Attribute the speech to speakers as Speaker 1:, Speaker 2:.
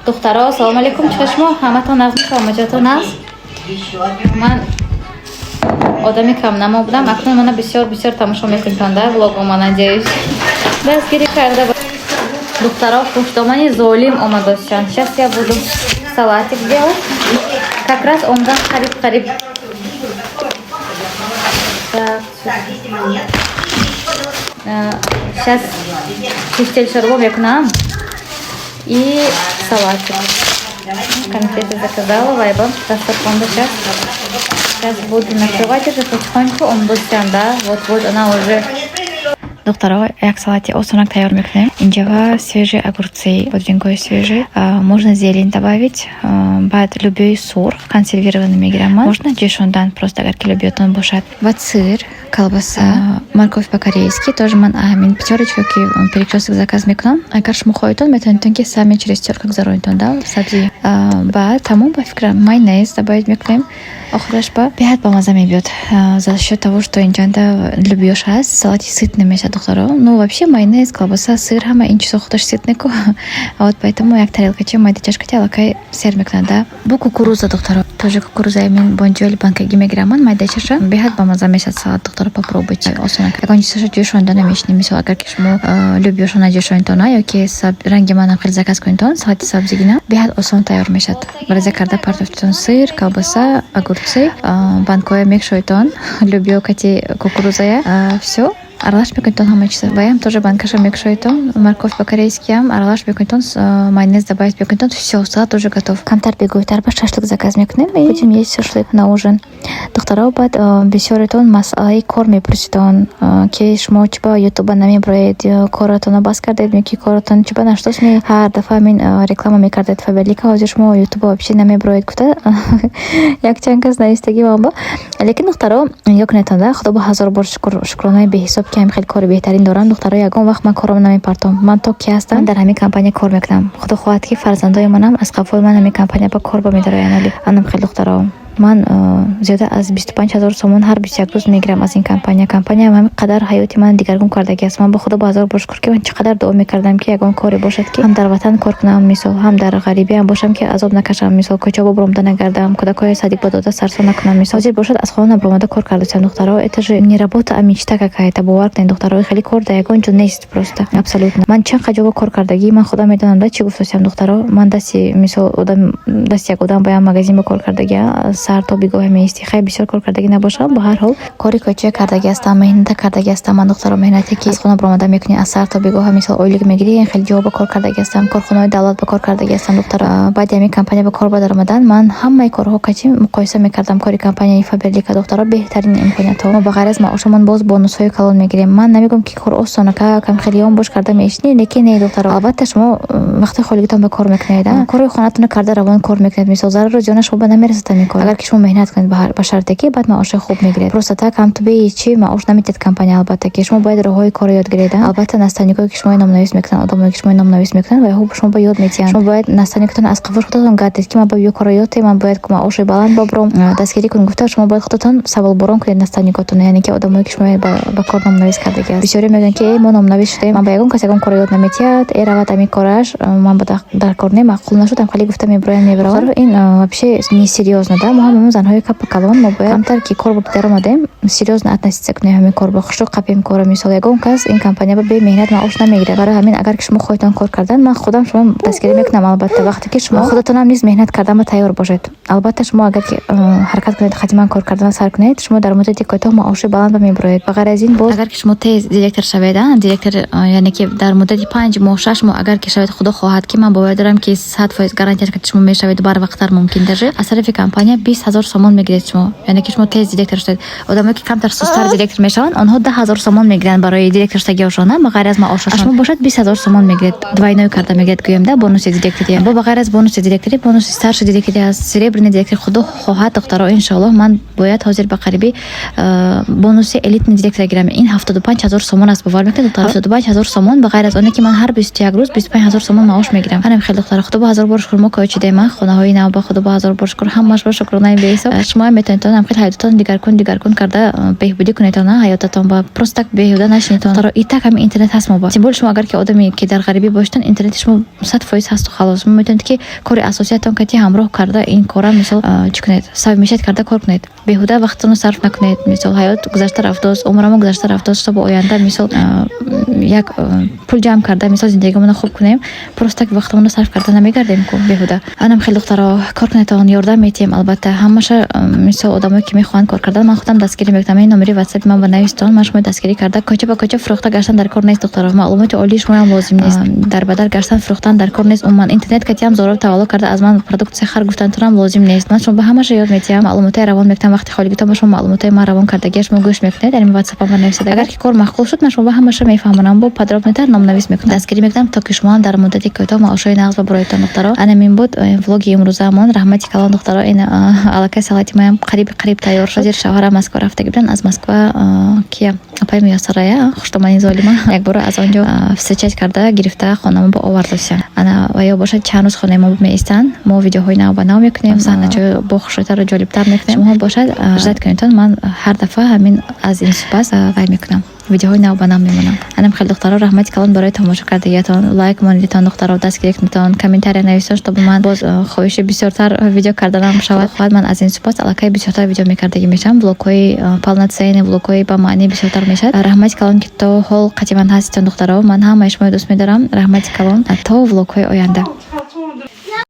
Speaker 1: Духтаро, салому алейкум, чӣ шумо? Ҳаматон нағз, саломатиятон аст? Ман одами камнамо будам, акнун мана бисёр бисёр тамошо мекунтон да влогома, надеюсь. Дастгирӣ карда. Духтаро, хуштомани золим омадосян. Сейчас я буду салатик делать. Как раз омдан қариб қариб. Так, сейчас тефтел шарбо мекунам и салатик. Конфеты заказала, вайба, дастархонда сейчас. Сейчас буду накрывать уже потихоньку, он будет, да, вот-вот она уже.
Speaker 2: Духтаро, як салати осонак тайёр мекунем. Инҷава свежие огурцы, бодрингои свежий, можно зелень добавить, баъд лӯбиёи сурх консервированный мегирам ман, можно ҷӯшондан просто, агар ки лӯбиётон бошад. Баъд сыр, колбаса, морковь по-корейски тоже ман ҳамин Пятёрочка ки Перекрёсток заказ мекунам. Агар шумо хоҳедон, метавонедон ки сами через тёрка гузаронедон да сабзӣ. Баъд тамом, ба фикрам, майонез добавить мекунем охираш, ба беҳад бамаза мебиёд. За счет того, что инҷанда лӯбиёш ҳаст, салати сытный мешавад, духтаро. Ну, вообще майонез, колбаса, сыр, ҳама ин чизо худаш сытный ку, вот поэтому як тарелкача майдачашкати аллакай сер мекунад да. Бо кукуруза, духтаро, тоже кукуруза мин Бонҷоли банкагӣ мегирам ман, майдачаша, беҳад бамаза мешавад салат. Духтаро, попробуйте, осонак. Ягон чизоша ҷӯшонда намешинем. Мисол, агар ки шумо лӯбиёшо наҷӯшонитона ё ки ранги манам хеле заказ кунитон, салати сабзигина беҳад осон тайёр мешавад. Бараза карда партофтитон сыр, колбаса, огурцы, банкоя мекшоитон, лӯбиё кати кукурузая, всё, аралаш мекунитон ҳама чиза. Ваям тоже банкаша мекушоитон, морковь по-корейскиам аралаш мекунитон, майонез добавить мекунитон, всё, салат уже готов. Камтар бегоҳтар ба шашлык заказ мекунем и будем есть шашлык на ужин. Духтаро, баъд бисёретон масъалаи кор мепурситон, ки шумо чӣ ба ютуба намеброед, коратонро бас кардед ки коратон чӣ ба наштос, ҳар дафъа ҳамин реклама мекардед Фаберлика, ҳозир шумо ютуба вообще намеброед гуфта якчанд кас навистагӣ ба. Лекин, духтаро, нигоҳ кунедтон да, Худо ба ҳазор бор шукр, шукронаи беҳисоб, ки ҳамин хеле кори беҳтарин дорам. Духтаро, ягон вақт ман корам намепартом. Ман то ки ҳастам, дар ҳамин компания кор мекунам. Худо хоҳад, ки фарзандои манам аз қафои ман ҳамин компания ба кор бамедороянд. Анам хеле, духтаро, ман зиёда аз 25 000 сомон ҳар 21 рӯз мегирам аз ин компания. Компания ҳамин қадар ҳаёти ман дигаргун кардагӣ аст. Ман ба Худо ба ҳазор бор шукр, ки ман чӣ қадар дуо мекардам, ки ягон коре бошад, ки ҳам дар ватан кор кунам, мисол, ҳам дар ғарибиам бошам, ки азоб накашам, мисол, кӯча бобуромда нагардам, кӯдакҳои садик ба дода сарсон накунам. Мисол, ҳозир бошад, аз хона набуромада кор кардасам. Духтаро, это же не работа, а мечта какая-то. Бовар кунед, духтаро, хеле кор дар ягон ҷо нест, просто абсолютно. Ман чанд қа ҷоба кор кардагӣ, ман худам медонам да чӣ гуфтосям. Духтаро, ман дасти, мисол, одам, дасти як одам ба як магазин ба кор кардагӣ, сар то бигоҳе меисти. Хай, бисёр кор кардагӣ набошам, ба ҳар ҳол кори кӯча кардагӣ ҳастам, меҳната кардагӣ ҳастам ман. Духтаро, меҳнате ки аз хона баромада мекунӣ, аз сар то бигоҳа, мисол, ойлик мегирӣ, ин хеле ҷоба кор кардагӣ ҳастам, корхонаҳои давлат ба кор кардагӣ ҳастам. Духтаро, баъди ҳамин компания ба кор баромадан, ман ҳамаи корҳо качи муқоиса мекардам. Кори компанияи Фаберлика, духтаро, беҳтарин имкониятҳо. Мо ба ғайр аз маошамон боз бонусҳои калон мегирем. Ман намегӯям, ки кор осона, кам хелиён бош карда мешинӣ, лекин не, духтаро, албатта, шумо вақти холигитон ба кор мекунед, кори хонатонро карда равон кор мекунед. Мисол, зарару зиёна шумо ба намерасад ҳамин кор, агар ки шумо меҳнат кунед, ба шарте ки баъд маоши хуб мегиред. Просто так ҳам ту беҳичи маош наметиҳад компания. Албатта, ки шумо бояд роҳҳои корро ёд гиред. Албатта, наставникое ки шумои номнавис мекунанд, одамое ки шумои номнавис мекунанд, ва шумо ба ёд метиҳанд. Шумо бояд наставникатон аз қафош худатон гардед, ки ман ба ё корро ёд тем, ман бояд маоши баланд бобурам, дастгирӣ кун гуфта, шумо бояд худатон саволборон кунед наставникотон, яъне ки одамое ки шумо ба кор номнавис кардагиаст. Бисёре мегӯянд, ки э, мо номнавис шудаем, ман ба ягон кас ягон корро ёд наметиҳад, э, равад ҳамин кораш, ман ба дар кор не, маъқул нашуд, ҳам хеле гуфта мебуроянд, мебараванд. Ин вообще несерьёзно да. Мо ҳамамон занҳои капа калон, мо бояд камтар ки кор даромадем, серьёзно относиться кунем ҳамин кор, ба хушрӯ қапем корро. Мисол, ягон кас ин компания ба бемеҳнат маош намегирад. Барои ҳамин, агар ки шумо хоҳедон кор кардан, ман худам шумо дастгирӣ мекунам, албатта, вақте ки шумо худатонам низ меҳнат кардан ба тайёр бошед. Албатта, шумо агар ки ҳаракат кунед, хатиман кор кардан сар кунед, шумо дар муддати кӯтоҳ маоши баланд ба мебуроед. Ба ғайр аз ин боз,
Speaker 1: агар ки шумо тез директор шавед, директор, яъне ки дар муддати 5 моҳ, 6 моҳ агар ки шавед, Худо хоҳад, ки ман бовар дорам, ки 100% гарантия, ки шумо мешавед, барвақттар мумкин даже, аз тарафи компания 20 000 сомон мегиред шумо, яъне ки шумо тез директор шудед. Одамое ки камтар сустар директор мешаванд, онҳо 10 000 сомон мегиранд барои директоршудагиашон, ба ғайр аз маошашон. Шумо бошад, 20 000 сомон мегиред, двойной карда мегиред, гӯем да, бонуси директория. Бо ба ғайр аз бонуси директорӣ, бонуси старший директорӣ аст, серебряный директор. Худо хоҳад, духтаро, иншоаллоҳ, ман бояд ҳозир ба қарибӣ бонуси элитный директора гирам. Ин 75 000 сомон аст, бовар мекунед, духтаро? 75 000 сомон, ба ғайр аз оне ки ман ҳар 21 рӯз 25 000 сомон маош мегирам. Ҳанам хел, духтаро, Худо ба ҳазор бор шукр, мо кочидаем хонаҳои нав ба. Худо ба ҳазор бор шукр, ҳамаш ба шукр. шукронаи беҳисоб. Шумо метавонедтон ҳамхел ҳаётатон дигаркун дигаркун карда, беҳбудӣ кунедтон ҳаётатон ба просто так беҳуда нашинедтон. Духтаро, и так ҳамин интернет ҳаст моба. Тем более шумо агар ки одаме ки дар ғарибӣ бошедтон, интернети шумо 100% ҳасту халос. Шумо метавонед, ки кори асосиятон кати ҳамроҳ карда ин кора, мисол, чӣ кунед, совмещать карда кор кунед. Беҳуда вақтатонро сарф накунед. Мисол, ҳаёт гузашта рафтост, умрамо гузашта рафтост, то ба оянда, мисол, як пул ҷамъ карда, мисол, зиндагимонро хуб кунем. Просто так вақтамонро сарф карда намегардем ку беҳуда. Анам хеле, духтаро, кор кунедтон, ёрдам метиҳем албатта ҳамаша. Мисол, одамое ки мехоҳанд кор кардан, ман худам дастгирӣ мекунам. Ин номери ватсапи ман ба навистон, ман шумо дастгирӣ карда. Кӯча ба кӯча фурӯхта гаштан дар кор нест, духтаро. Маълумоти олии шумоам лозим нест, дар бадар гаштан, фурӯхтан дар кор нест. Умуман, интернет катиам зороб тавалло карда, аз ман продукция хар гуфтантонам лозим нест. Ман шумо ба ҳамаша ёд метиҳам, маълумотҳои равон мекунам. Вақти холигитон ба шумо маълумотҳои ман равон кардагия шумо гӯш мекунед, дар ин ватсапам ба нависед. Агар ки кор маъқул шуд, ман шумо ба ҳамаша мефаҳмонам, бо подробнотар номнавис мекунам, дастгирӣ мекунам, то ки шумо дар муддати кӯтоҳ маошҳои нағз ба бароятон. Духтаро, анамин буд влоги имрӯзаамон. Раҳмати калон, духтаро. Ин аллакай салати маям қариб қариб тайёр шуд. Ҳозир шавҳарам Москва рафтагӣ буданд. Аз Москва кия, апаи Миёсарая, хуштомани золима, якбора аз он ҷо встречать карда гирифта, хонамо ба овардасям. Ана ва ё бошад, чанд рӯз хонаи мо меистанд. Мо видеоҳои нав ба нав мекунем, саҳначаҳои бо хушрӯйтару ҷолибтар мекунем. Шумоҳо бошад, ждать кунедтон, ман ҳар дафъа ҳамин аз ин сипас вай мекунам, видеоҳои нав ба нав мемонам. Анам хеле, духтаро, раҳмати калон барои тамошо кардагиятон. Лайк монедитон, духтаро, дастгирӣ кунедтон, комментария нависон, чтобы ман боз хоҳиши бисёртар видео карданам шавад. Хоҳад, ман аз ин сипас аллакай бисёртар видео мекардагӣ мешавам, влогҳои полноценный, влогҳои ба маънӣ бисёртар мешавад. Раҳмати калон, ки то ҳол қатъиман ҳаститон, духтаро. Ман ҳамаи шуморо дӯст медорам. Раҳмати калон, то влогҳои оянда.